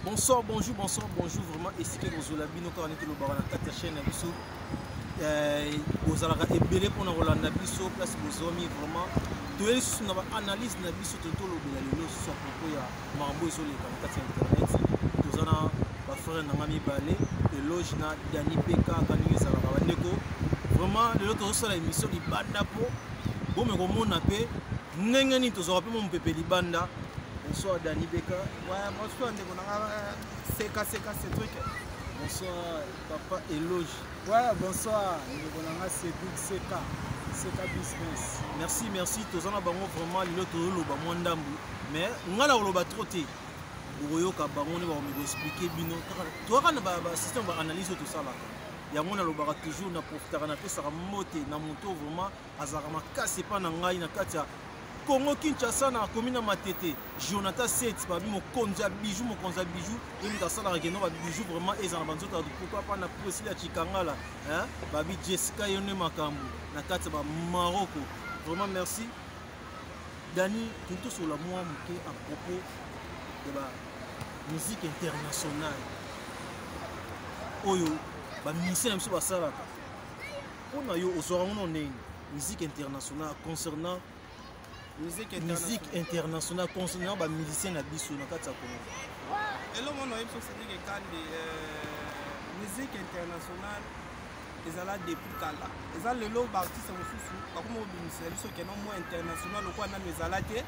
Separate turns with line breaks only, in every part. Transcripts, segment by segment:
Bonsoir, bonjour, bonsoir, bonjour. Vraiment, esika kozwela bino kaka neti lobaka na kati ya chaîne na biso bozalaka ebele mpona kolanda biso place bozwami. Vraiment, toye lisusu na baanalyse na biso. To tolobela lelo lisusu à propos ya makambo ezoleka na kati ya internet. Toza na bafrère na nga mibale, Eloge na Dani Pk. Kaka ndenge ezalaka, bandeko, vraiment lelo tozosala émission libanda mpo bome komona mpe ndenge nini tozwaka mpe mo mopepe libanda. Bonsoir, Dani Beka.
Ouais, bonsoir ndeko na nga Seka Seka Cédric.
Bonsoir, papa Eloge.
Ouais, bonsoir ndeko na nga Cédric Seka Seka Business.
Merci, merci. Toza na bango. Vraiment, lelo tozoloba mwa ndambu, mais nga na koloba trop te, bokoyoka bango nde bakomi koexpliquer bino. Toyaka na basystème baanalyse oyo tosalaka yango. Nalobaka toujours, na profitaka, napesaka mbote na moto vraiment azalaka makasi epa na ngai na kati ya Congo Kinshasa, na komi na Matete, Jonathan Set babi, mokonzi ya bijou, mokonzi ya bijou. Ye moto asalaka keno babijou vraiment eza na banzoto ya. Pourquoi pas na Priscilla Chikangala, babi Jessica, yo nde makambo na kati ya bamaroko. Vraiment merci, Dani. Toki tosolola mwa moke à propos ya bamusique internationale oyo bamusicien na biso basalaka. Mpona yo, ozwaka ngo ndenge musique internationale concernant
musique
musique internationale concernant bamusicien na biso na kati ya Congo?
Eloko wana oyebi so, Cédric Ekande, musique internationale ezala depuis kala. Eza lelo baartiste mosusu bakoma kobimisela biso keno mwa international lokola nano ezala te.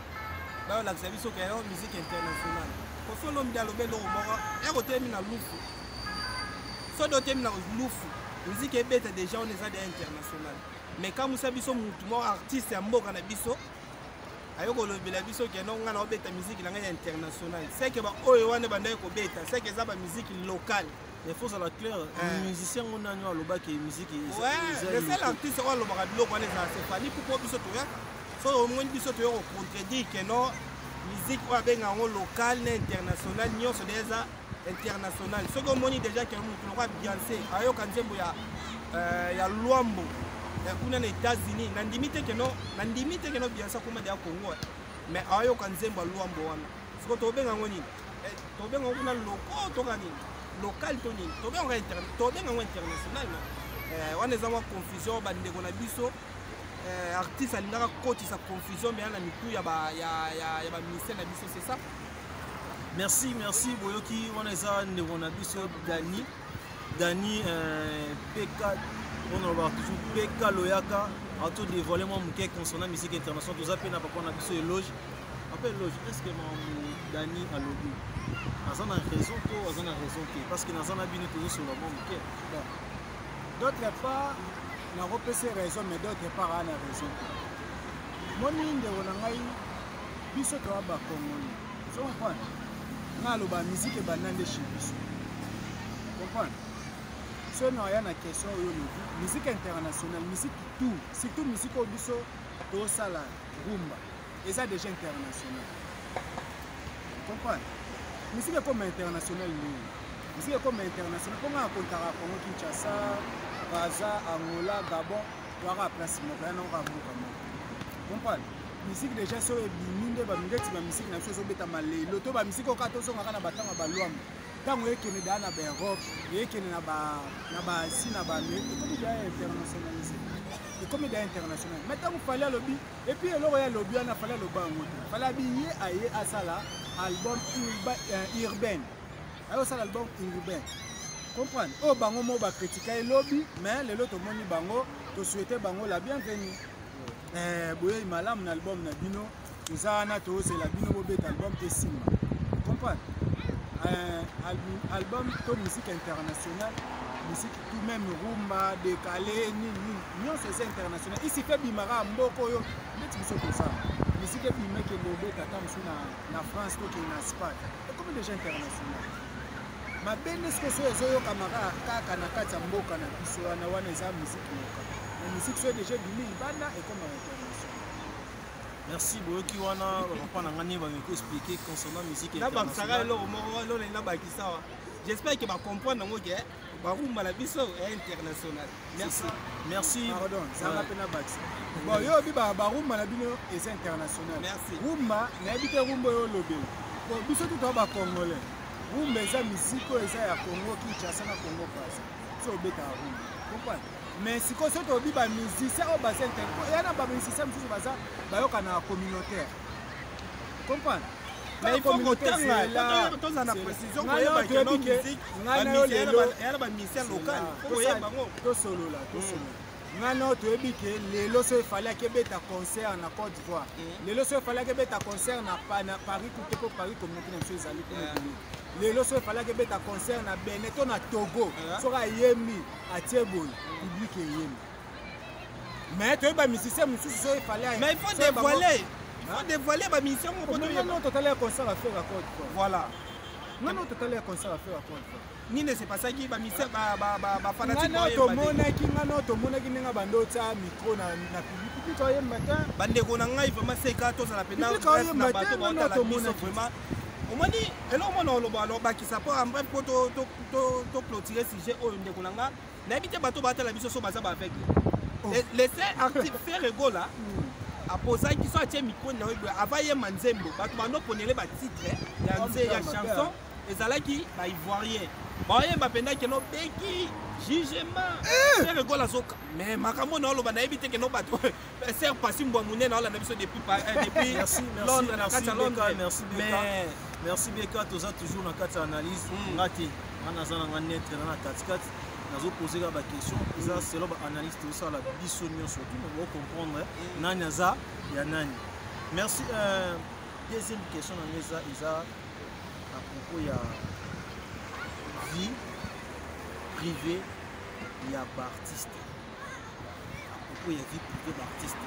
Bayolakisa biso keno musique internationale. Koffi Olomide aloba eloko moko ya kotelemi na lufu. Soki otemi na lufu, musique ebeta déjà, wana eza deja international. Mais kamwisa biso, mutu moko artiste ya mboka na biso ayo kolobela biso keno ngai na obeta musique na ngai ya international, seke baoyo wana bandaki kobeta, seke eza bamusique locale.
Mais faut ozala clair, musicien ngo nani oyo alobaki musique?
Le seul artiste oyo alobaka biloko wana ezala se Fally. Mpo biso toyaka, so omoni biso toya kocontredire keno musique oyo abenga yango local na international, nyonso de eza international. Soki omoni déjà ke motu lokola Beyoncé ayoka nzembo ya Lwambo kuna na États-Unis, nandimi te keno, nandimi te keno Beyoncé akoma deya Congo, mais ayoka nzembo ya Lwambo wana. Siko tobenga yango nini? Tobenga yango kuna loko toka nini, local to nini? Tobenga yango international. Wana eza mwa confusion, bandeko na biso. Artiste alingaka kotisa confusion meya na mitu ya baministère na biso, c'est ça.
Merci, merci. Boyoki, wana eza ndeko na biso Dani, Dani PK. Mpona lobaka toujours PK Loyaka ato dévoile mwa moke concernant musique internationale. Toza mpe na papa na biso Eloge. Papa Eloge, est ce que makambo Dani alobi, aza na raison to aza na raison te? Parce que naza na bino, tozosola mwa moke.
Bon, d'autre part nakopesa raison, mais d'autre part aa na raison te. Moni, ndeko na ngai, biso toya bakongoli, ozo comprendre? Nga aloba musique ebanda nde chez biso, comprendre? So na oya na question oyo olobi, musique internationale, musique tout, surtout musique oyo biso tosala, rumba, eza déjà international, comprendre? Musique ekoma international ndenge musique ekoma international, mpo nga akontaka Congo Kinshasa, Braza, Angola, Gabon, toyaka place moko ya nango, mboka moko, comprendre? Musique déjà so ebimi nde ndeti bamusike na biso ezobetama lelo to bamusike oyo kaka tozongaka na batango ya balwambo, ntango ekende daa na baEurope, ekende na baAsie, na baAmérique, ekomi daa internationalisé, ekomi daa international. Mais ntango Fally alobi, et puis eloko ye alobi wana, Fally aloba yango te. Fally abi ye aye asala album urbaine, aye osala album urbain, comprendre? Oyo bango moko bakritika elobi, mais lelo tomoni bango, tosouhaite bango la bienvenue. Boyei malamu na album na bino. Toza wana, tozela bino bobeta album esimba, comprendre? Album to musique internationale, musique tout, même rumba décalé, nini nini, nyonso eza international. Isi fe ebimaka mboka oyo neti biso tosala musique, ebima ekende obeta ata mosu na France, tokende na Espagne, ekomi déjà international. Mabe nde sikoyo soki ezoyokamaka kaka na kati ya mboka na biso wana, wana eza musique locale. Mais musique soki déjà ebimi libanda, ekomaka international.
Merci. Boyoki wana bapapa na ngai nde bameki expliquer concernant musique.
Nabakisaka eloko moko lolo, nabakisa wa, j'espère ke bacomprendre yango ke barumba na biso ya international. Merci.
Merci.
Pardon, zanga mpe nabakisa. Bon, yo obi barumba na bino eza international.
Merci.
Rumba nayebi te, rumba oyo olobela, bon, biso tu toa bacongolais. Rumba eza musique oyo eza ya Congo Kinshasa na Congo Brazza. So obetaka rumba. Comprendre? Mais sikoyo soki toyebi ba musicien oyo baza inter ya na ba musicien mosusu baza bayokana communautaire. Comprendre?
Mais il faut kotanga, tozala na précision, koyeba ke no musique, ya na ba musicien local, faut koyeba yango.
Tosolola, tosolola. Ngai nao toyebi ke lelo so efalaki ebeta concert na Côte d'Ivoire, lelo so efalaki ebeta concert na Paris, kute mpo Paris communauté na biso ezali kuna ebele. Lelo so efalaki ebeta concert na Benin to na Togo, soki ayembi atie boye, public eyembi. Mais toyebi bamusicien mosusu so efale.
Mais il faut dévoiler, il faut dévoiler bamusicien moko.
Toyeba totala ya concert ya Ferre ya Côte d'Ivoire.
Voilà.
Ngano totala ya concert ya Ferre ya Côte d'Ivoire.
Nini esepasaki? Bamusicien, bafanatique.
Tomonaki, ngano tomonaki ndenge bando otya micro na public, public oyemba te.
Bandeko na ngai, vraiment seka tozala mpena na bato baotala biso. Vraiment omoni eloko mona oloba, alobakisa mpo en bref, mpo toclôturer sujet oyo. Ndeko na nga, nayebi te bato baotala biso so baza baaveugle. Le seul artiste Ferre Gola apozaki so atie micro na oyo ava yemba nzembo, bato bandoponele batitre ya nze ya chanson ezalaki baivoirien, baoyemba mpenza keno beki jugement Ferre Gola azoka. Mais makambo na oloba, nayebi te keno bato ser pasi mbwa monene aolanda biso depuis Londres, na kati ya Londres.
Merci. Merci Beka. Toza toujours na kati ya analyse. Nga te, nga naza nanga neutre na katikati, nazopose kaka baquestion eza selon baanalyse tozosala biso nyonso, tout bocomprendre nani aza ya nani. Merci. Deuxième question na nga eza à propos ya vie privée ya baartiste. À propos ya vie privée baartiste,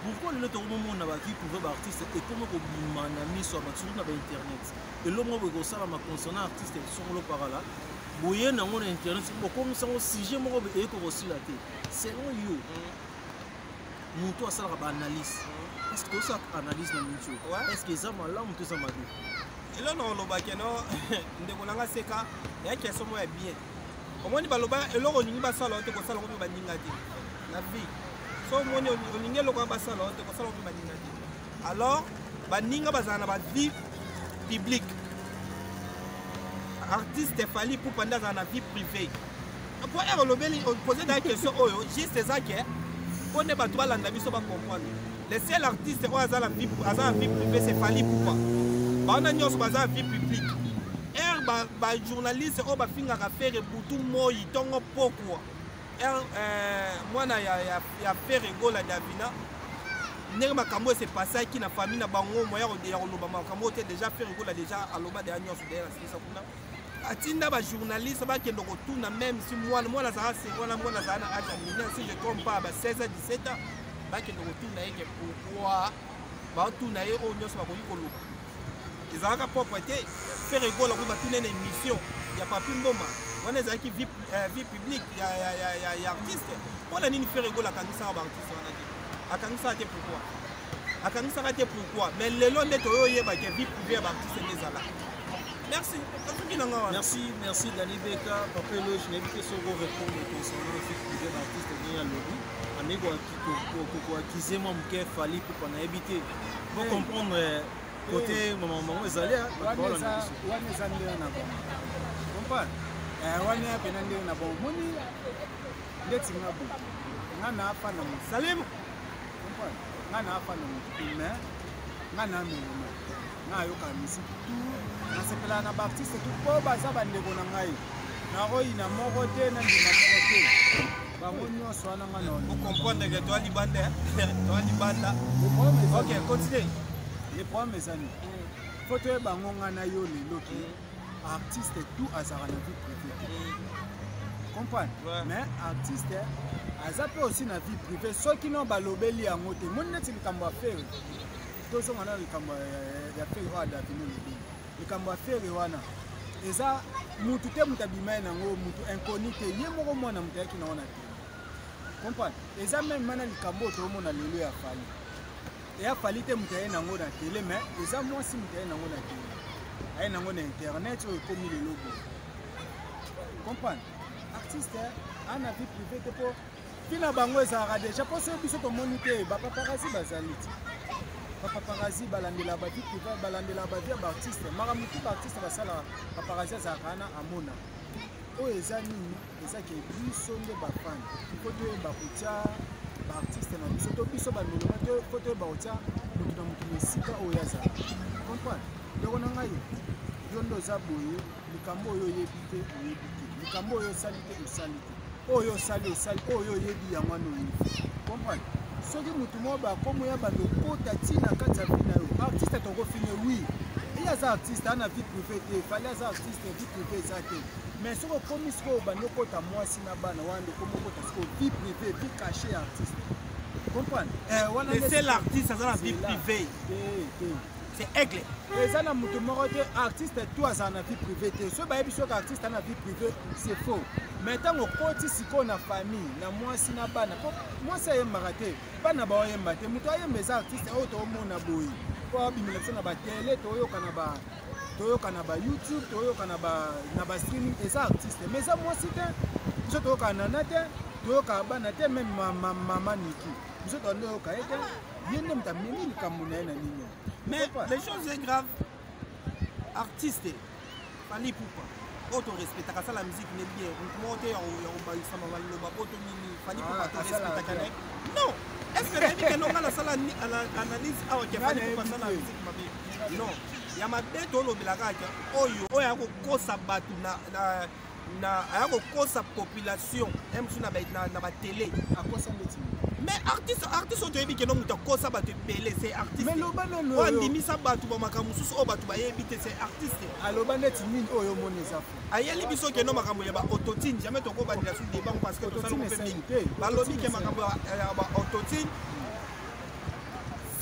pourquoi lelo tokomomona bavie privée baartiste ekomi kobima na miso ya bato, surtout na bainternet? Eloko moko boye kosalama concernant artiste songolo pakala boye nango na internet, bokomisa yango sujet moko eyeko kosila te. Selon yo, moto asalaka baanalyse, est ce que tosalaka analyse na miniti oyo, est ce que eza malamu to eza mabe?
Elo na olobaki no, ndeko nanga seka, ya question moko ya bien. Omoni, baloba eloko olingi basala yo te, kosala ngo mpe baninga te na vie. So omoni olingi eloko wana basala yo te, kosala ngo mpe baninga te. Alors baninga bazala na bavie publique, artiste Fally Ipupa nde azala na vie privée. Po ere olobeli, pose da question oyo juste, eza ke mpo nde bato balanda biso bacomprendre. Le seul artiste oyo aza na vie privée, c'est Fally Ipupa. Bawana nyonso baza na vie publique. Ere bajournaliste oyo bafingaka Ferre butu moi ntongo pokwa, ere mwana ya Ferre Gola Davina, ndenge makambo ese pasaki na famille na bango, moya ya koloba makambo te. Déjà Ferre Gola déjà aloba deya nyonso deya nasilisa kuna, atinda bajournaliste bakende kotuna. Même si mwana azala se wana, mwana azala na age ya mineur, si je trompe pas, ba 16 à 17 ans, bakende kotuna ye ke pourquoi baotuna ye. Oyo nyonso bakoki koloba ezalaka propre te. Ferre Gola koyi batuna na émission ya Papi Mboma wana, ezalaki vie publique ya artiste. Mpona nini Ferre Gola akangisaka baartiste wana te? Akangisaka te pourquoi? Akangisaka te pourquoi? Mais lelo nde toyoyebake vie privée ya baartiste nde ezalaka. Merci, asuki nanga wana.
Merci, merci Dani Beka. Papa Eloge, nayebi te soki orépondre concernant vie privée baartiste ndenge alobi, ameki koakize mwa moke Fally Ipupa. Nayebi te po comprendre côté mama bango ezali.
Wana eza ndenge na bango, comprendre? Wana ya pena ndenge na bango. Moni ndeti nga boye, nga na afa na motu.
Salim.
Comprendre, nga na afa na motu te, mais nga na meloma, nga ayokaka musique tout, nasepelaka na baartiste tout mpo baza bandeko na ngai. Nakoyina moko te, na ndima moko te, bango nyonso wana nga na
Ocomprendre ke toa libanda, toa libanda. Ok, continue.
Le problème eza nini? Faut toyeba yango, nga na yo lelo, ke artiste tout azalaka na vie privée te, comprendre? Mais artiste aza mpe aussi na vie privée soki no balobeli yango te. Moni neti likambo ya Ferre, tozonga na likambo ya Ferre oyo Adavino lobeli. Likambo ya Ferre wana eza mutu te, mutu abima ye nango, mutu inconnu te, ye moko mwana moto ayaki nango na te, comprendre? Eza même mana likambo oyo toomona lelo ya Fally. Eya Fally te moto aye nango na tele, mais eza mwasi moto aye nango na tele, aye nango na internet oyo ekomi lelo boye, comprendre? Artiste ana vie privée te, mpo ntina bango ezalaka déjà mpo soki biso tomoni te, bapaparazzi bazali ti. Bapaparazzi balandela bavie privée, balandela bavie ya baartiste. Makambo tu baartiste basalaka, paparazzi azalaka wana amona. Oyo eza nini? Eza ke biso nde bafani, faut toyeba kotia baartiste na biso, to biso baméloma, faut toyeba kotia motu na motu na esika oyo azala. Comprendre, ndeko na ngai, yo nde oza boye. Likambo oyo oyebi te, oyebi te. Likambo oyo osali te, osali te. Oyo osali, osali. Oyo oyebi, yango wana oyebi. Comprendre, soki motu moko bakomo ya bando okota ntina kati ya vie na yo, artiste tokofine. Oui, ye aza artiste, aza na vie privée te. Fally aza artiste, vie privée eza te. Mais soki okomi sikoyo, obandi okota mwasi na bana wana, nde okomi okota sikoyo vie privée, vie cachée ya artiste. Comprendre, wana.
Le seul artiste aza na vie privée,
te te,
c'est Aigle.
Eza na moto moko te. Artiste tout azala na vie privée te. Soki bayebi soki artiste aza na vie privée, c'est faux. Mais ntango okoti sikoyo na famille, na mwasi na bana, po mwasi ayembaka te, bana baoyemba te, moto ayemba eza artiste oyo toomona boye, po abimela biso na batele, toyoka na ba toyoka na ba YouTube, toyoka na ba streaming, eza artiste. Mais eza mwasi te. Biso toyokaka nana te, toyokaka bana te, même mama Niki, biso toando yoka ye te. Ye nde moto amemi likambo na ye na nini.
Mais les choses est grave. Artiste Fally Ipupa oyo torespectaka, asala musique ne bien, motu moko te ya kobakisama maloba po to nini. Fally Ipupa torespectaka ne. Non, est ce que nayebi ke nonga nasala analyse awa ke Fally Ipupa asala musique mabe? Non, ya mabe tolobelaka kaka oyo oyo aya kokosa bato na aya kokosa population ye mosusu na batele.
Akosa ndeti?
Mais artiste oyo toyebi keno moto akosa bato ebele, c'est artiste.
Mais loba nano.
Oyo andimisa bato bamakambo mosusu oyo bato bayebi te, c'est artiste.
Aloba ndeti nini oyo omoni eza faux?
Ayeli biso keno makambo ya baautotune, jamais tokobandela su débat parce que tosala mpe mingi. Balobi ke makambo ya baautotune,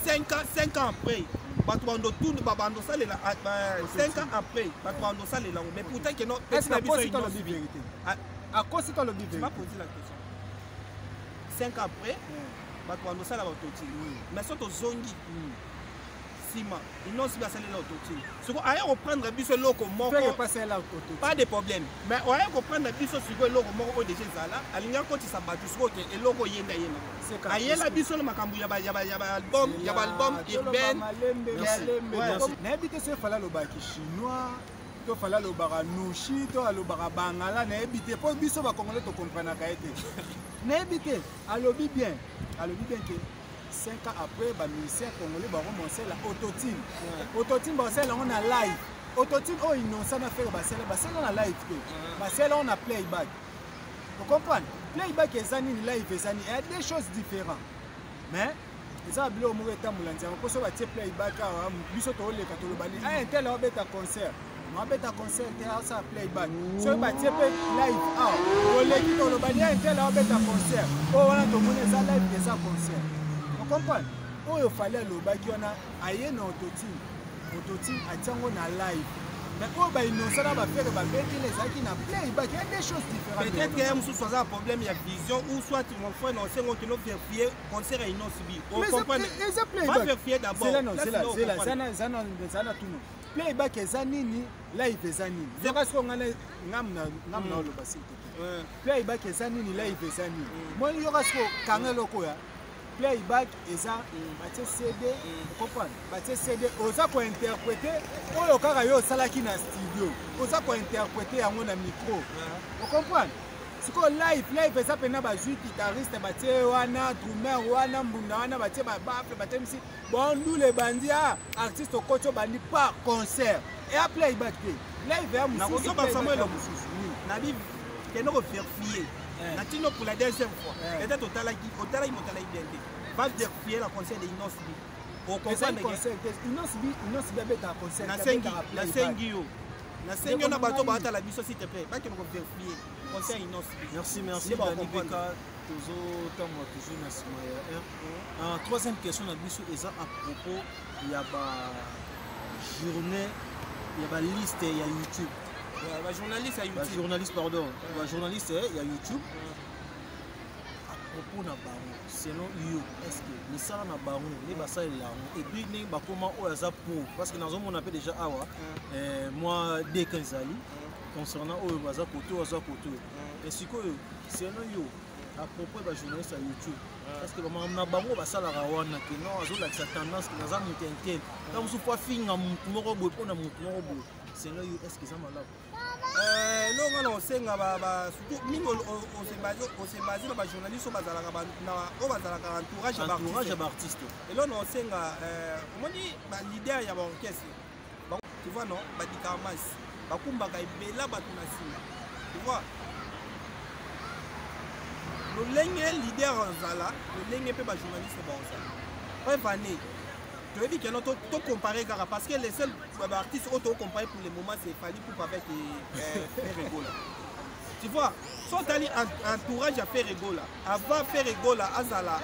5 ans, 5 ans après, bato bando tunu babando salela. 5 ans après, bato bando salela yango. Mais pourtant keno
petit na biso vérité, akosi to alobi
vérité? Posé la question. 5 ans après, bato bando osala baautotune. Mais so tozongi nsima, Innoss'B asalela autotune. Siko aya koprendre biso eloko moko, pas de problème. Mais oya koprendre biso sikoyo eloko moko oyo déjà ezala, alingi akotisa bato sikoyo ke eloko oyenda ye nango, ayela biso na makambo ya baalbum, ya baalbum urbaine.
Nayebi te soki Fally alobaki chinois to Fally alobaka nushi to alobaka bangala, nayebi te, mpo biso bakongolais tokomprenaka ye te. Nayebi te. Alobi bien, alobi bien ke 5 ans après, bamusicien congolais bakomosela autotune. Autotune bakosala yango na live. Autotune oyo Innoss'B na Ferre basala, basala na live te, basala yango na playback. Ocomprendre, playback eza nini, live eza nini? Eya deux choses différents. Mais eza na biloko moko etambola nzango, mpo so batie playback awa, biso tooleka, toloba nini? Aya ntele aobeta concert, abeta concert te, asala playback. Soki batie mpe live awa, toleki, toloba nini? Aya ntele aobeta concert. Oyo wana tomoni eza live, eza concert. Ocomprendre, oyo Fally alobaki wana, aye na autotune. Autotune atiango na live, mais oyo baInnoss'B na baFerre babeteli ezalaki na playback. Ya deux choses différentes.
Peut-être ye mosusu aza na problème ya vision ou soit, mon frère, na osengo okende vérifier concert ya Innoss'B.
Eza playback.
Vérifier d'abord.
Zela, na tuno, playback eza nini, live eza nini? Yoka sikoyo, ngai ngam na oloba, s'il te plaît. Playback eza nini, live eza nini? Moi, yoka sikoyo, kanga eloko ya playback eza batie CD. Comprendre, batie CD, oza kointerpréter oyo kaka yo osalaki na studio, oza kointerpréter yango na micro. Ocomprendre? Sikoyo live, live eza mpena bazwi guitariste, batie wana drummer wana, mbunda wana, batie babaffle, batie misi bondula, ebandi a artiste okoti, obandi par concert. Eya playback te, live ya
mosusu. Nabi kende kovérifier natino pour la deuxième fois. Peut-être otalaki, otalaki, motalaki bien te. Va vérifier la concert de Innoss'B.
Innoss'B abetaka concert?
Nasengi yo, nasengi yo na bato baatala biso, s'il te plaît, bakende kovérifier concert Innoss'B.
Merci, merci Dani Beka. Tozotambola toujours na nsima ya r. Troisième question na biso eza à propos ya bajournée, ya baliste ya YouTube.
Bajournaliste ya YouTube.
Bajournaliste, pardon, bajournaliste ya YouTube. À propos na bango, selon yo, est ce que misala na bango nde basalela yango, et puis ndenge bakóma oyo aza pour, parce que nazomona mpe déjà awa mwa deka ezali concernant oyo baza kote, oyo aza kote oyo. Et sikoyo, selon yo, à propos ya bajournaliste ya YouTube? Parce que bamakambo na bango basalaka wana ke non, azolakisa tendance ke naza moto un tel, ntango mosusu po afinga motu moko boye mpona motu moko boye. Selon yo, est ce que eza malamu?
Eloko nga na kosenga, surtout mingi ose base na bajournaliste oyo bazalaka oyo bazalaka entourage ya
entourage ya baartiste.
Eloko na kosenga, omoni baleader ya baorchestre, tu vois, non, badikaka masi, bakumbaka ebela bato na nsima, tu vois. Lolenge leader azala, lolenge mpe bajournaliste baozala. Preuve année, toyebi ke non, tocompare kaka, parce que les seuls baartiste oyo tocompare pour le moment, c'est Fally Ipupa avec Ferre Gola, tu vois. So otali entourage ya Ferre Gola avant Ferre Gola azala,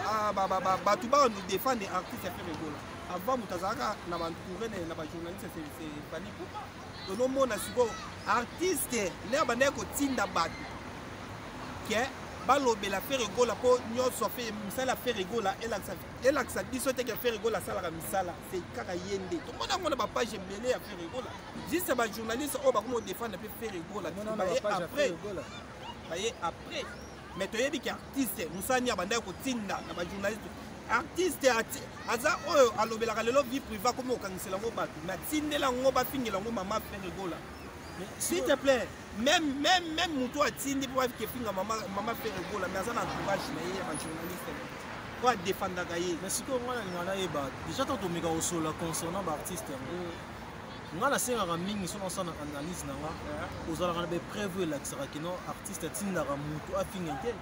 bato baka nous défendre artiste ya Ferre Gola avant, moto azalaka na baentouré na bajournaliste, c'est Fally Ipupa. Tonomona sikoyo artiste nde abandaki kotinda bato ke balobela Ferre Gola, mpo nyonso misala ya Ferre Gola elakisa biso te ke Ferre Gola asalaka misala, c'est kaka ye nde tomona yango na bapage ebele ya Ferre Gola. Juste bajournaliste oyo bakoma kodefendre mpe Ferre Gola baye après, baye après. Mais toyebi ke artiste mosani abandaki kotinda na bajournaliste. Artiste aza oyo alobelaka lelo vie privée, akomi kokangisela yango bato, mais atindela yango, bafingela yango mama Ferre Gola. S'il te plaît, même moto atindi mpo akefinga mama Ferre Gola, mais aza na entourage na ye ya bajournaliste po adefendaka ye.
Mais sikoyo ngai nalinga nayeba déjà, ntango tomeka kosola concernant baartiste yango, ngai nasengaka mingi, so nasala analyse na nga, ozalaka na bapreuve oyo elakisaka kino artiste atindaka motu afinga te?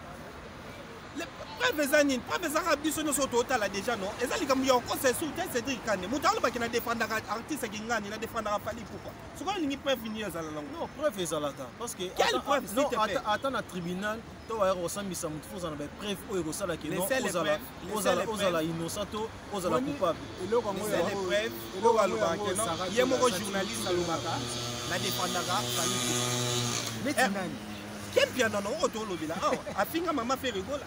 Preuve eza nini? Preuve ezaka biso nyonso totala déjà, non? Eza likambo ya kokosa esu te. Cédrik Kande, moto alobaki na defendaka artiste kingani, na defendaka Fally Ipupa. Soki olingi preuve nini ezala nango?
Non, preuve ezalaka, parce que
Quelle preuve, s'il te plaît?
Ata na tribunal to bayaka kosambisa motu, fo ozala na bapreuve oyo ekosala ke non, ozala innocent to ozala coupable.
Eloko yango
oyo alobaka ke non, ye moko journaliste alobaka na defendaka Fally Ipupa.
Neti nani?
Kempia nono oyo tolobela awa afinga mama Ferre Gola,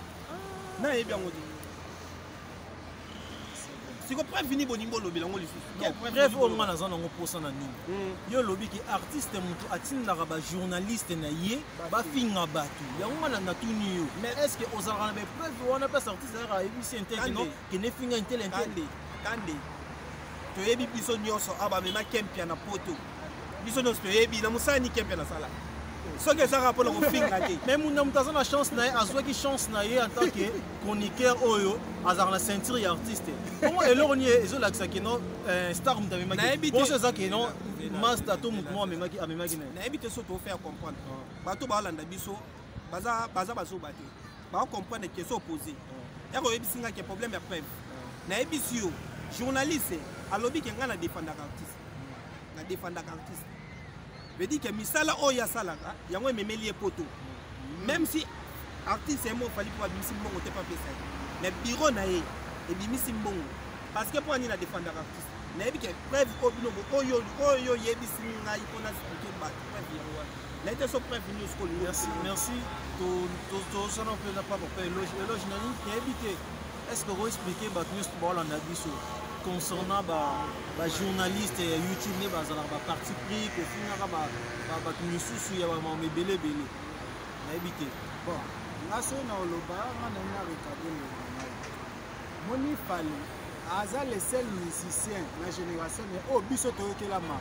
nayebi yango te. Siko preuve nini bolingi bolobela yango lisusu?
Preuve oyo nga naza nango mposa na nini, yo olobi ke artiste motu atindaka bajournaliste na ye bafinga bato. Yango nga natuni yo, mais est ce que ozalaka na bapreuve wana place artiste ayaka ayebisi un tel keno kende finga un tel, un tel?
Kande, kande, toyebi biso nyonso awa, bamema Kempia na Poto. Biso nyonso toyebi na mosala ni Kempia nasala, soki ezaka mpona kofinga te.
Mais munda moto aza na chance na ye, azwaki chance na ye en tant que chroniqueur oyo azalaka na ceinture ya artiste. Bongo eloko nini ezolakisa ke non, star moto amemaki? Bonso eza ke non, master to motu moko amemaki, amemaki na ye.
Nayebi te so tofaire comprendre bato baolanda biso, baza bazoba te, baocomprendre question opposé ya koyebisi nga ke problème ya preuve. Nayebisi yo, journaliste alobi ke ngai nadefendaka artiste, nadefendaka artiste, veut dire ke misala oyo asalaka yango ememeli ye Poto. Même si artiste ye moko Fally mpo abimisi mbongo te mpo apesa ye, mais bureau na ye ebimisi mbongo. Parce que mpo ani na defendaka artiste, nayebi ke preuve oyo bino oyo oyo oyebisi ngai mpona expliquer bato, preuve yango wana nayebi te. So preuve nyonso kolingo.
Merci, merci. Tozosana mpe na papa mpe éloge, éloge nani nayebi te. Est ce que okoexpliquer bato nyonso baolanda biso concernant bajournaliste ya YouTube nde bazalaka baparti pris kofingaka bato misusu ya bamama ebele ebele? Nayebi te.
Bon, nga soki na oloba, nga na na recadre ndeko na ngai. Moni, Fally aza le seul musicien na génération na oyo biso toyokela mawa.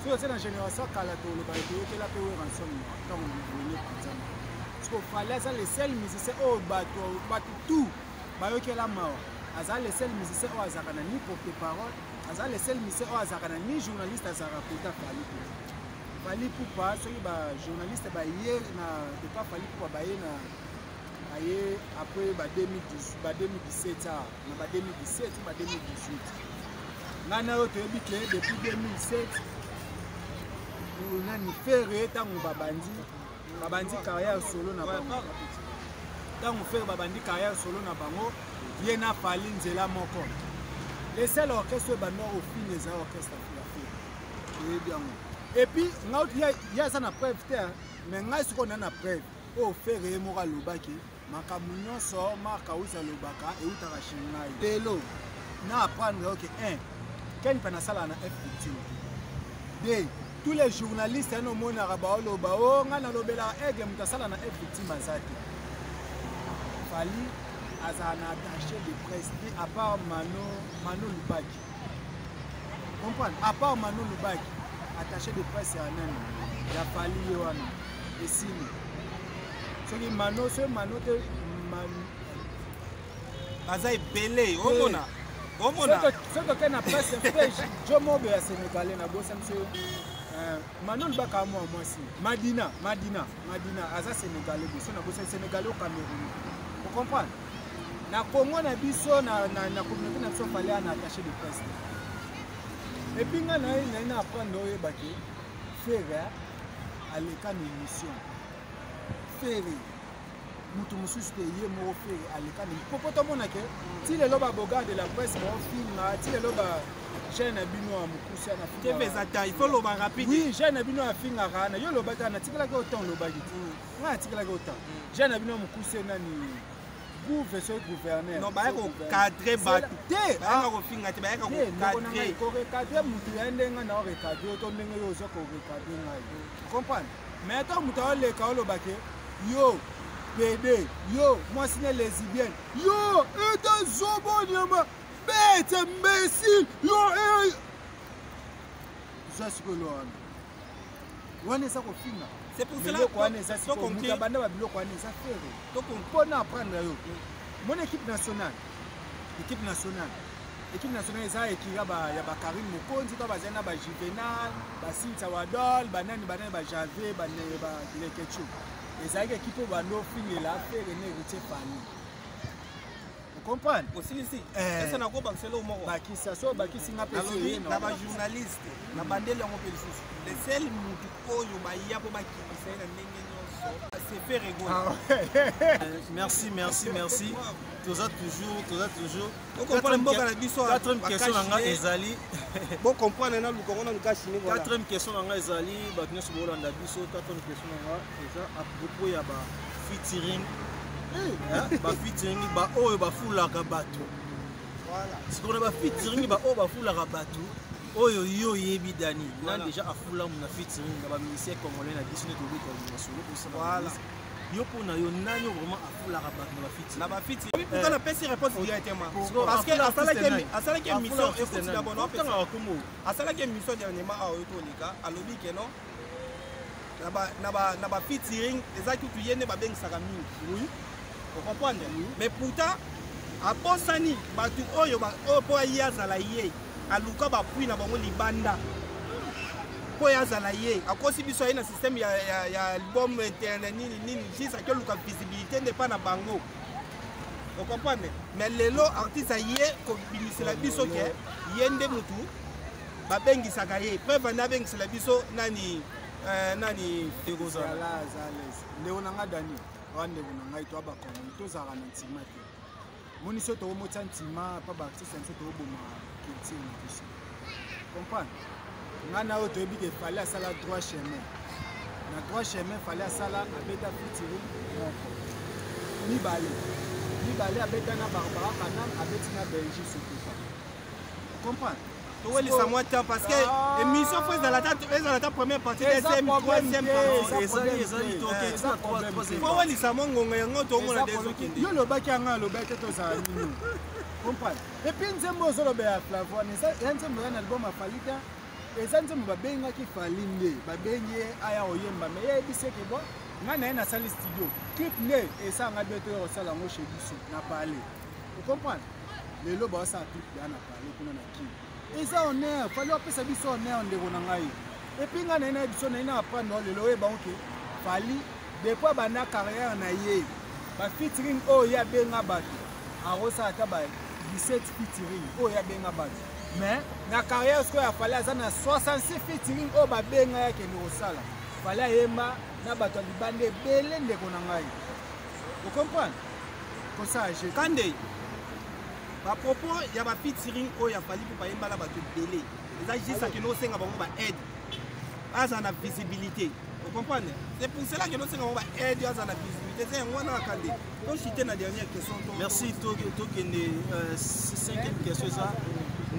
Soki otie na génération kala, tolobaka toyokela mpe Werrason ntango wenge panzana. Parce que Fally aza le seul musicien oyo bato tout bayokela mawa. Aza le seul musicien oyo azalaka na ni porte parole, aza le seul musicien oyo azalaka na ni journaliste azalaka kota Fally te. Fally Ipupa, soki bajournaliste baye na depa Fally Ipupa, baye na aye après ba 2018, ba 2017 awa, na ba 2017, ba 2018, ngai na yo toyebi ke depuis 2007 nani, Ferre, ntango babandi carrière solo na bango, ntango Ferre babandi carrière solo na bango, ye na Fally nzela moko. Le seul orchestre oyo ebanda ofine eza orchestre ya Ferre, toyebi yango. Et puis ngai, ye aza na preuve te, mais ngai sikoyo na na preuve oyo Ferre ye moko alobaki. Makambo nyonso Mark Ausi alobaka eutaka chez ngai. Lelo na apprendre oke 1 Ken mpe nasalaka na F Victime. 2, tous les journalistes yana omonaka baoloba o ngai nalobelaka aigle, moto asala na F Victime aza te. Fally. Azala na attaché de presse te à part Mano, Mano Lubaki. Comprendre? À part Mano Lubaki, attaché de presse ya nani? Ya Fally ye wana. Esili. Soki Mano, soki Mano te man...
Baza ebele, omona. Omona.
Soki toke na presse fresh, Joe Mobe ya Sénégalais na bosani so Mano Lubaka mwa mwasi. Madina, Madina, Madina aza Sénégalais, biso na bosani Sénégalais au Cameroun. Vous comprenez? Na Congo na biso na na, na communauté na biso fallait un attaché de presse. Et puis nga na na na apprendre oyeba ke Ferre aleka na émission. Ferre mutu mosusu te ye moko Ferre aleka na popo tomona ke ti lelo ba bogards de la presse baofinga ti lelo ba chaîne na bino ya mokuse na
finga. TV eza ta, il faut loba rapide.
Oui, chaîne na bino afingaka na yo loba ta na tikalaki autant lobaki ti. Nga atikalaki autant. Jeune na bino mokuse nani gouve soki gouverneur.
Non, bayaka kokadre bato.
Te,
bayaka kofinga te, bayaka kokadre.
Korecadre motu ya ndenge na orecadre to ndenge yo oza korecadre ngai. Comprendre? Mais ata moto aoleka oloba ke yo PD, yo mwasi ne lesbienne, yo eta zobo nyama, bête imbécile, yo eh. Zwa sikoyo wana. Wana eza kofinga.
C'est pour cela
biloko wana eza sikoyo moto abanda ba biloko wana eza Ferre. Mpona apprendre yo. Mon équipe nationale, équipe nationale, équipe nationale eza ekira ba ya ba Karine Mokonzi to bazali na ba Juvenal, ba Cynthia Wadol, ba nani ba nani ba Javier, ba ne ba Lekechu. Ezalaki équipe oyo bando fingela Ferre ne héritier Fally. Vous comprenez?
Osilisi. Ese na kobakisa eloko moko.
Bakisa so bakisi nga pe
nalobi na ba journaliste na bandeli yango mpe lisusu. Le seul mutu oyo baya mpo bakitisa ye na ndenge nyonso c'est Ferre Gola.
Merci, merci, merci. Toza toujours, toza toujours.
Okomprendre mboka na biso.
Quatrième question na nga ezali.
Bo comprendre na luka ngona luka chini voilà.
Quatrième question na nga ezali bato nyonso bolanda biso. Quatrième question na nga eza à propos ya ba featuring. Ba featuring ba oyo bafulaka bato.
Voilà.
Sikoyo na ba featuring ba oyo bafulaka bato oyo yo oyebi Dani. Nani déjà afula na featuring na ba musicien congolais na biso neti obeta masolo osala.
Voilà.
Yo mpona yo nani vraiment afulaka bato na ba featuring?
Na ba featuring. Pourquoi na pesi réponse directement? Parce que asalaki émission écoute d'abord non
otangaka kombo.
Asalaki émission dernièrement awa oyo toleka alobi ke non na ba featuring eza kutu ye nde babengisaka mingi.
Oui.
Vous comprenez? Oui. Mais pourtant abosani bato oyo oyo mpo ye azala ye aluka bapui na bango libanda mpo ye azala ye akosi biso aye na système ya, ya, ya album interne nini nini juste ake oluka visibilité nde epa na bango. Vous comprenez? Mais lelo artiste aye kobimisela biso ke ye nde mutu babengisaka ye preuve ande abengisela biso nani nani
ekozala ndeko na nga Dani wa ndeko na ngai to abakongoli tozalaka na ntima te moni so tokomotia ntima pa baartiste na biso tokoboma culture na biso. Comprendre? Nga na oyo toyebi ke Fally asala droit chemin. Na droit chemin Fally asala abeta featuring moko. Mibale. Mibale abeta na Barbara Kanam, abeti na Belgique Sokopa. Comprendre?
Towelisa mwa temps parce que émission faut ezala ta première partie, deuxième, troisième partie.
Ezali, ezali, toke, eza troisième.
Faut welisa mwa ngonga yango tomona des okende.
Yo lobaki yango alobaki te tozala nini. Comprendre? Et puis nzembo ozoloba ya Flavon, eza nzembo ya na album ya Fally te. Eza nzembo babengaki Fally nde, babengi ye aya koyemba, mais ye ayebisi eke bon, nga na ye nasali studio. Clip nde esanga bien toya kosala yango chez biso na palais. Vous comprenez? Lelo baosala clip ya na palais kuna na Kin. Eza honneur, Fally apesa biso honneur ndeko na ngai. Et puis nga na ye na biso na ye na apprendre lelo oyeba que Fally depuis abanda carrière na ye, ba featuring oyo ye abenga bato, akosala ata ba 17 featuring oyo ye abenga bato. Mais na carrière sikoyo ya Fally aza na 66 featuring oyo babenga ye akende kosala. Fally ayemba na bato ya libanda ebele ndeko na ngai. Vous comprenez? Kosala jeu.
Kande, ba propos ya ba featuring oyo ya Fally mpo bayemba na bato ebele. Eza juste akende osenga bango ba aide. Aza na visibilité. Vous comprenez? C'est pour cela que nous sommes ba aide aza na visibilité. C'est yango wana Kande. To chuter na dernière question.
Merci tokende cinquième question eza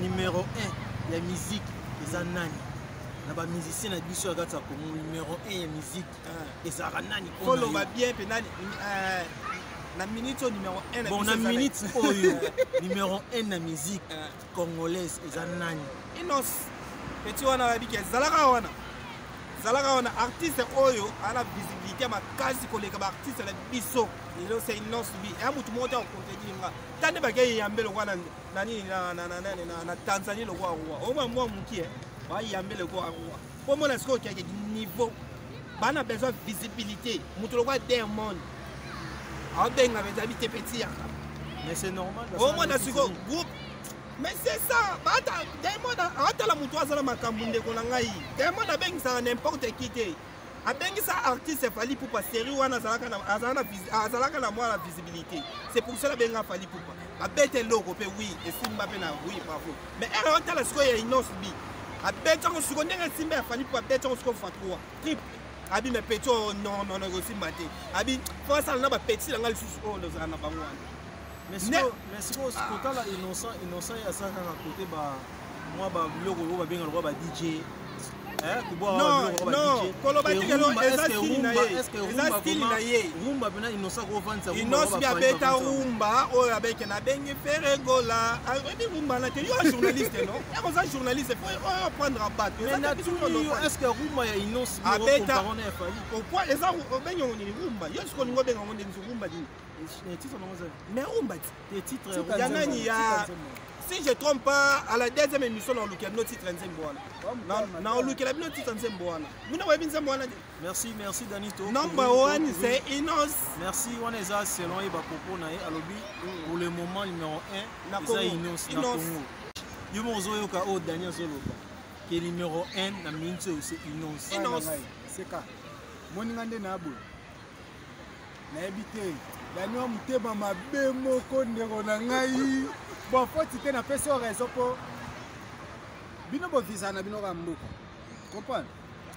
numéro 1 ya musique eza nani? Na ba musicien na biso ya kati ya Congo numéro 1 ya musique ezalaka nani?
Koloba bien pe nani? Na minute oyo, numéro 1.
Bon, na minute oyo, numéro 1 na musique congolaise eza nani?
Innoss. Petit wana bayebi ke ezalaka wana, ezalaka wana. Artiste oyo ana visibilité ya makasi koleka baartiste na biso lelo, c'est Innoss'B. Eya motu moko te akocontredire nga. Ta nde bakei yambe lokwa na nini na Tanzanie, lokwa roi omwa mwa mokie bayambe lokwa roi mpo mona sikoyo okeke niveau bana besoin visibilité. Moto lokwa Diamond aobenga mpenza bi te, petit yaka.
Mais c'est normal.
Omona sikoyo groupe, mais c'est ça. Bata Diamond aotala moto azala makambo. Ndeko na ngai, Diamond abengisaka n'importe qui te. Abengisa artiste Fally Ipupa. Série wana azalaka na mwa na visibilité, c'est pour cela abenga Fally Ipupa. Babeta eloko mpe, oui, esimba mpe na, oui, bravo. Mais ere otala sikoyo ya Innoss'B, abeti yango sikoyo ndenge esimba ya Fally Ipupa, abeti yango sikoyo fois 3, triple. Abi mais petit oyo, non, non, non, ekosimba te. Abi fo asala na bapetit na ngai lisusu oyo nozala na bango wana.
Mais sikoyo kotala Innocent, Innocent ye asala kaka kote ba mwa babiloko oyo babenga lokwa ba DJ.
Non, non, koloba te kelo eza style na ye, eza style na ye.
Rumba mpena, Innocent kovandisa.
Innoss'B abeta rumba oyo abeke nabengi Ferre Gola. Oyebi rumba na te, yo journaliste. No, yako oza journaliste, fo oyo prendre bato.
Est ce que rumba ya Innoss'B
abeta pourquoi eza obengi yango nini rumba? Yo sikoyo olingi obenga yango ndeni rumba nini?
Titre nango eza
Mais rumba ti
te titre.
Ya nani? Ya, si je trompe pas, à la deuxième émission naolukela bino titre nzembo wana, naolukela bino titre nzembo wana. Bino boyebi nzembo wana te.
Merci, merci Danito.
Number one, c'est Innoss.
Merci. Wana eza selon ye, bapropos na ye. Alobi pour le moment numéro 1 eza Innoss na Congo. Yo moko ozoyoka oyo Dani azoloba ke numéro 1 na minute oyo, c'est Innoss.
Innoss.
Seka moninga nde na boye, nayebi te. Dani wa motema mabe moko, ndeko na ngai. Bon, foti te, napesi yo raison mpo bino bovizaka na bino kaka mboka, comprendre.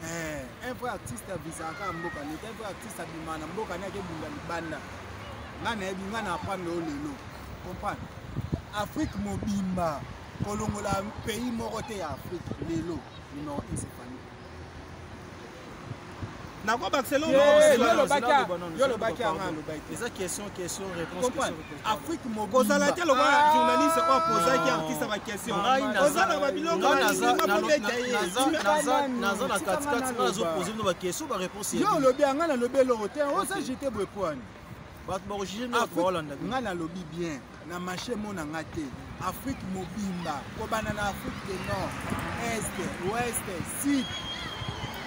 Un vrai artiste avisaka kaka mboka nete. Un vrai artiste abimaka na mboka ne, akebunda libanda. Ngai nayebi, ngai na apprendre oyo lelo, comprendre. Afrique mobimba, kolongola pays moko te ya Afrique, lelo numéro 1, c'est Fally.
Nakobakisa.
Yo lobaki yanga, alobaki.
Eza question, question, réponse.
Afrique.
Kozala te lokola journaliste oyo apozaki artiste baquestion. Oza na babiloko.
Bobeta ye. Naza na katikati, nga nazopose bino baquestion, baréponse.
Yo olobi, yanga nalobi eloko te. Oza jete boye po ani?
Bato bakojuge nde bato baolanda.
Nga nalobi bien na marché mo na nga te. Afrique mobimba, kobanda na Afrique de Nord, Est, Ouest, Sud,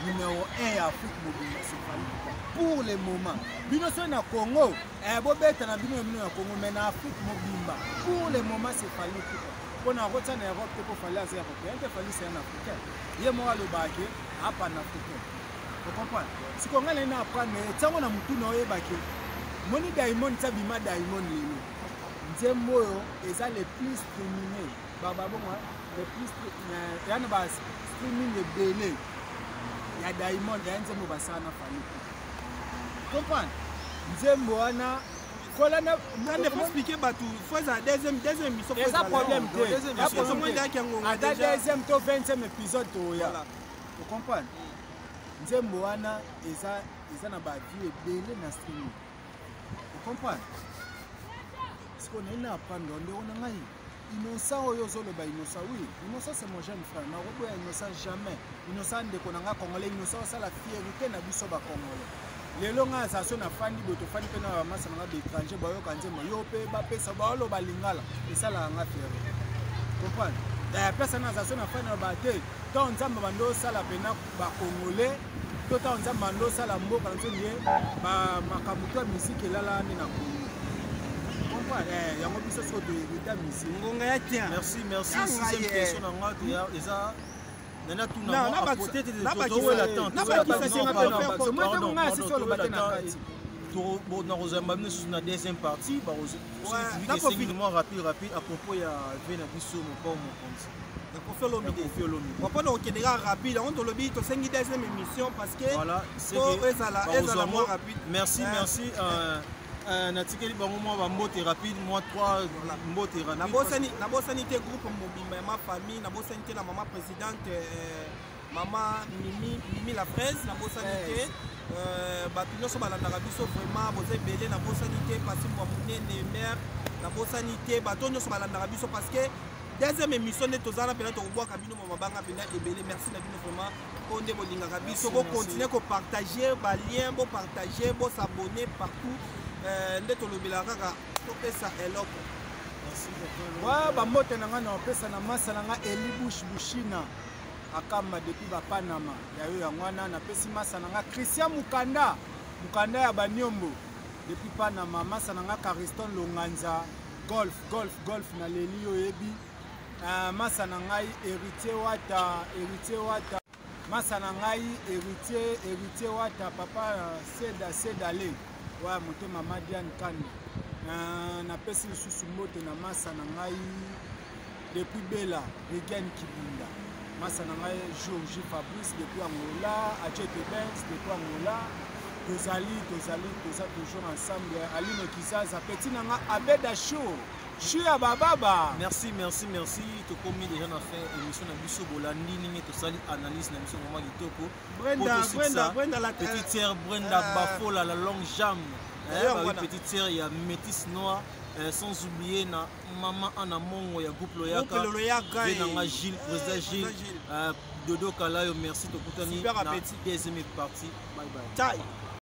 numéro 1 ya Afrique mobimba, c'est Fally pour le moment. Bino soki na Congo, bobeta na bino, na bino ya Congo, mais na Afrique mobimba, pour le moment, c'est Fally Ipupa. Mpo na kotia na Europe te, mpo Fally aza européen te. Fally, c'est un Africain. Ye moko alobaka ke apan africain, ocomprendre. Sikoyo ngai nai na apprendre ntiango na motu na oyebake moni Diamond ti abima. Diamond lelo, nzembo oyo eza le plus streaming, babongo le plus eya na ba streaming ebele ya Diamond, eya nzembo basala na Fally, comprendre. Nzembo wana kolanda.
Nde faut expliquer bato, faut ezala deuxième émission.
Eza problème te, ata deuxième to 20e épisode toya, ocomprendre. Nzembo wana eza na bavues ebele na streaming, ocomprendre. Sikoyo nayi na apprendre, ndeko na ngai Innocent oyo ozoloba. Innocent, oui, Innocent, c'est mon jeune frère. Nakoboya Innocent jamais. Innocent, ndeko na nga congolais. Innocent osala fierté na biso bacongolais. Lelo ngai aza so nafandi boye, tofandi mpe na bamasa na nga baétranger, bayoka nzembo yo mpe bapesa baoloba lingala, esalaka nga fierté, comprendre. Place wana aza so nafandi na ba te. Ntango Nzambe bando osala mpena bacongolais, to ntango Nzambe bando osala mboka na biso, ye makambo to ya misiki elala nde na Kongo, comprendre. Yango biso sikoyo tohérita misiki.
Ngonga ya tien.
Merci, merci. Sixième question na nga eza nani atuna?
Nabakisa.
Nakozamba bino susu na deuxième partie mwa rapide rapide à propos ya ve na biso Mopao Mokonzi.
Kofi Olomide, mpona kokende kaka rapide, yango tolobi tosengi deuxième émission parce que
voilà,
ezala mwa rapide.
Merci, merci. Natikeli bango mwa bambote rapide, mwa trois mbote rapide.
Nabosani te groupe mobimba ya ma famille, nabosani te na mama présidente. Mama Mimi, Mimi la fraise, nabosani te. Bato nyonso balandaka biso vraiment, boza ebele, nabosani te. Pasi mbwa monene mare, nabosani te. Bato nyonso balandaka biso, parce que deuxième émission nde tozala mpena, tokobwaka bino ma mabanga mpena ebele. Merci na bino vraiment, mpo nde bolingaka biso. Bocontinue kopartage balien, bopartage, bosabonne partout. Nde tolobelaka kaka, topesa eloko.
Wa bambote na ngai na opesa na masa na ngai Eli Bush Bushina akamba depuis bapanama ya yo. Yango wana napesi masa na ngai Christian Mukanda, Mukanda ya Baniombo depuis Panama, masa na ngai Cariston Longanza, golf golf golf, naleli yo oyebi. Masa na ngai Héritier Wata, Héritier Wata, masa na ngai Héritier, Héritier Wata, papa Seda Sedale wa motema, Madiane Kande. Napesi lisusu mbote na masa na ngai depuis Bela, Regan Kibunda, masa na ngai Jour J Fabrice depuis Angola, Achete Benz depuis Angola. Tozali, tozali, toza toujours ensemble. Aline Kizaza, petit na nga Abeda Show Shu ya bababa.
Merci, merci, merci. Tokomi déjà na fin émission na biso. Bolandi ndenge tosali analyse na biso, vraiment kitoko.
Brenda, Brenda, Brenda la
petite sœur Brenda Bafola, la longue jambe.
D'ailleurs,
Bah oui,
voilà.
petite sœur ya métis noir, sans oublier na maman Anna Mongo ya groupe Loyaka.
Groupe Loyaka.
Ve nanga Gilles, président Gilles,
Président Gilles.
Dodo Kalayo, merci, tokutani
Super
na
appétit.
deuxième partie. Bye bye.
Taille.